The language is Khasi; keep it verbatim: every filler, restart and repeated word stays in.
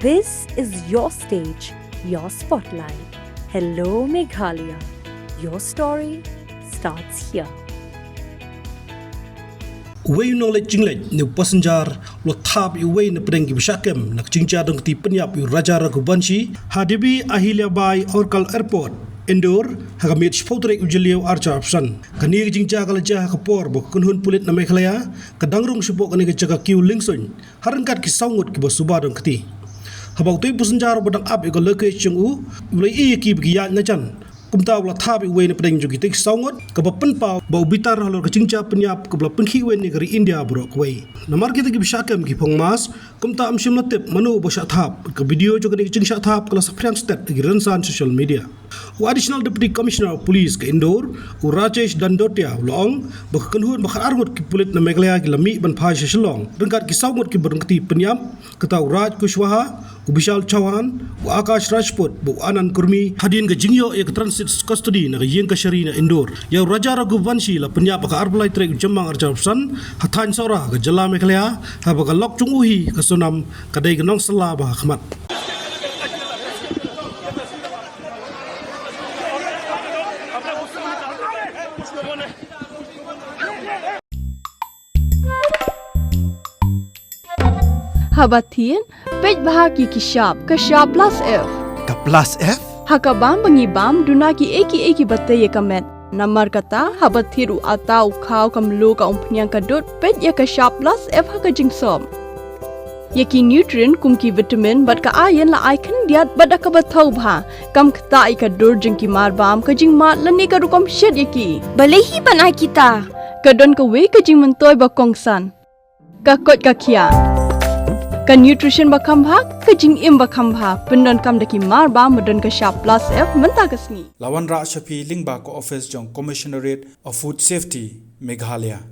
This is your stage, your spotlight. Hello, Meghalaya. Your story starts here. Uwei u nongleit jingleit ne u passenger u la thap ïa uwei na pdeng kiba shah kem na ka jingjia dong kti pynïap ïa u Raja Raghuvanshi ha Devi Ahilyabai Houlkar Airport, Indore, ha ka miet shiphew tarik u Jylliew arhajar arphew san. Kane ka jingjia ka la jia ha ka por ba ka kynhun pulit na Meghalaya ka dang rung shapoh kane ka jaka kiew liengsuiñ ha ryngkat ki saw ngut kiba suba dong kti. Haba utei u passenger uba dang ap ïa ka luggage jong u u la ïohi ïa ki ba ki ïaid na jan, kumta u la thap ïa uwei na pdeng jong kitei ki saw ngut, kaba pynpaw ba u bitar halor ka jingjia pynïap kaba la pynkhiah win ïa ka ri India baroh kawei. Namar kita kiba shah kem ki phong mask, kumta ym shym la tip mano uba shah thap. Ka video jong kane ka jingshah thap ka la saphriang stet ha ki rynsan social media. U Additional Deputy Commissioner of Police ka Indore, u Rajesh Dandotia, u la ong ba ka kynhun ba khatar ngut ki pulit na Meghalaya ki la mih ban phai sha Shillong ryngkat ki saw ngut kiba dong kti pynïap, kata u Raj Kushwaha, u Bishal Chauhan, u Akash Rajput bad u Anand Kurmi, hadien ka jingïoh ïa ka transit custody na ka ïing kashari na Indore ïa u Raja Raghuvanshi, la pynïap ha ka arphew lai tarik u Jymmang arhajar arphew san ha thaiñ Sohra ka jylla Meghalaya, haba ka lok jong u hi ka Sonam ka dei ka nongsylla ba ha khmat. Haba thied, peit bha ha ki ki shap, ka shap plus F. Ka plus F? Ha ka bam ba ngi bam, duna kiei kiei kiba tei ïa ka met. Namar kata, haba thied u atta, u khaw, ka mluh, ka umphniang, ka dud, peit ïa ka shap plus F ha ka jingsop. Ïa ki nutrient kum ki vitamin bad ka iron la ai khyndiat bad da kaba thaw bha, kam ktah ïa ka dur jong ki marbam, ka jingmad lane ka rukom shet ïa ki. Balei hi ban ai kita? Ka don kawei ka jingmyntoi ba kongsan. Ka koit ka khiah. Ka nutrition ba kham bha, ka jingim ba kham bha, pyndonkam da ki marbam ba don ka shap plus F mynta ka sngi. La wanrah sha phi lyngba ka office jong Commissionerate of Food Safety, Meghalaya.